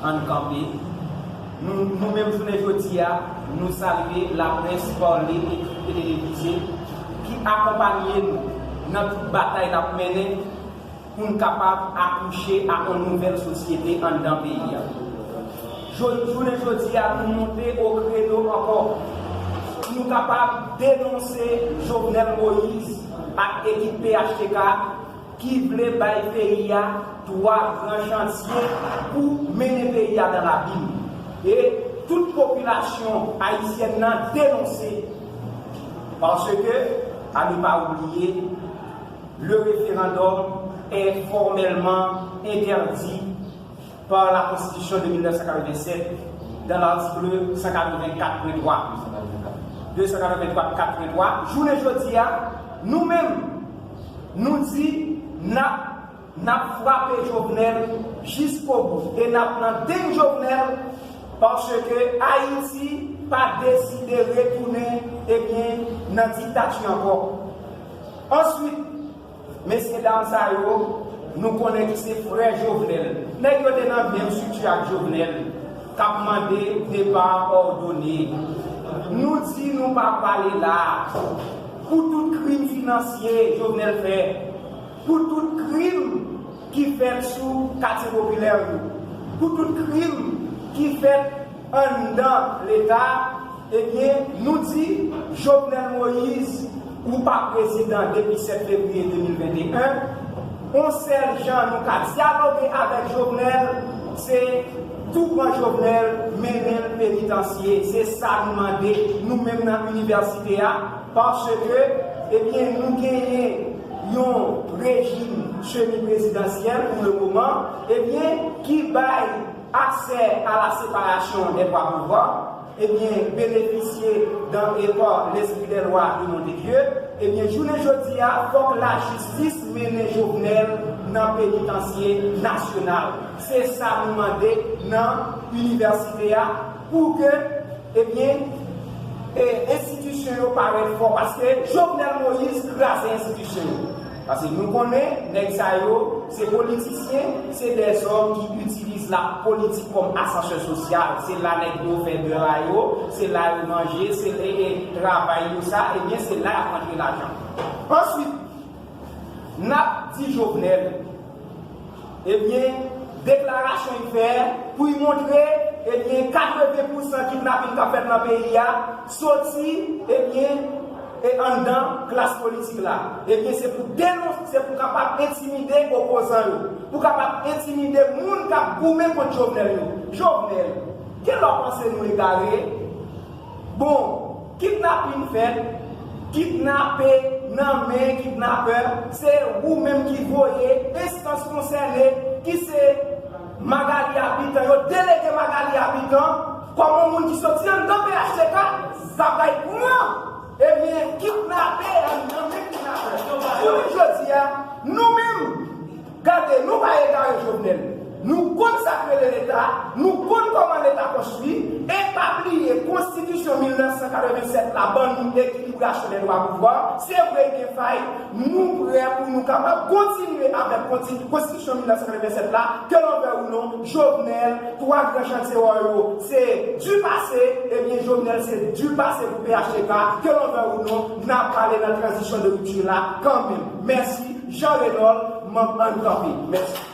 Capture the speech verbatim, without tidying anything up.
Ann kanpe. Nou, nou menm jounen jodi a, nou salye laprès, pa le, ekri e televize ki akonpanye nou nan tout batay n ap mennen pou n kapab akouche a yon nouvèl sosyete anndan peyi a. Jou-, jounen jodi a, nou monte o kredo ankò pou nou kapab denonse Jovenel Moïse ak ekip P H T K ki vle bay peyi a twa gran chantye pou mennen peyi a dan labim. E tout popilasyon ayisyèn nan denonse, paske, à ne pas oublier, le référendum est formellement interdit par la Constitution de mille neuf cent quatre-vingt-sept, dans l'article cent quatre-vingt-quatre point trois. Deux cent quatre-vingt-trois point trois, jounen jodi a, nou menm, nou di n ap, n ap frape Jovenel jiskobou e n ap nan deng Jovenel, paske Ayiti pa deside retounen, ebyen, nan diktati ankò. Answit, mesye dam sa yo, nou konnen ki se frè Jovenel. Nèg yo te nan menm estrikti ak Jovenel, k ap mande depa òdone. Nou di nou pa prale la pou tout krim finansye Jovenel fè, pou tout krim ki fèt sou katye popilè yo, pou tout krim ki fèt anndan Leta, ebyen, nou di Jovenel Moïse, ou pa prezidan depi sèt fevriye de mil venteyen. On sèl jan nou ka dyaloge avèk Jovenel, se tou pran Jovenel, mennen l penitansye. Se sa nou mande, nou menm nan inivèsite a, paske, ebyen, nou genyen yon rejim semi prezidansyèl pou le moman, ebyen, ki bay aksè à la séparation des trois pouvoirs, ebyen, benefisye dan e pa l'esprit des lois de Montesquieu, ebyen, jounen jodi a, fòk lajistis mennen Jovenel nan penitansye nasyonal. Se sa nou mande nan inivèsite a, pou ke, ebyen, e, enstitisyon yo parèt fò, paske Jovenel Moïse kraze enstitisyon yo. Paske nou konnen, nèg sa yo, se politisyen, se dèzòm ki itilize la politik kòm asansè sosyal. Se la nèg yo fè bè a yo, se la yo manje, se e, e, travay yo sa, ebyen, se la y ap rantre lajan. Answit, n ap di Jovenel, ebyen, deklarasyon li fè pou li montre, ebyen, katreven pousan kidnaping k ap fèt nan peyi a soti, ebyen, e anndan klas politik la. Ebyen, se pou denonse, se pou kapab entimide opozan yo, pou kapab entimide moun k ap goumen kont Jovenel yo. Jovenel, kilè w panse nou egare? Bon, kidnaping fèt, kidnape nan men kidnapè, se ou menm ki voye enstans konsène, ki se Magalie Habitant, yo delege Magalie Habitant kòm yon moun ki soti anndan P H T K, k ap pran, ebyen, kidnape nan men kidnapè. Jounen jodi a, nou menm, gade, nou pa egare Jovenel. Nou konn sa k rele Leta, nou konn kòman Leta konstwi, e pa bliye, Konstitisyon mil nèf san katreven sèt la ban nou ekilibrasyon dè twa pouvwa. Se vre, gen fay, nou prè pou nou kapab kontinye avèk konti-, Konstitisyon mil nèf san katreven sèt la, que l'on veuille ou non, Jovenel, twa gran chantye yo, se du passé, ebyen, Jovenel se du passé pou P H T K, que l'on veuille ou non, n ap pale nan tranzisyon de ripti la kanmenm. Mèsi, Jean Renold, manm Ann Kanpe. Mèsi.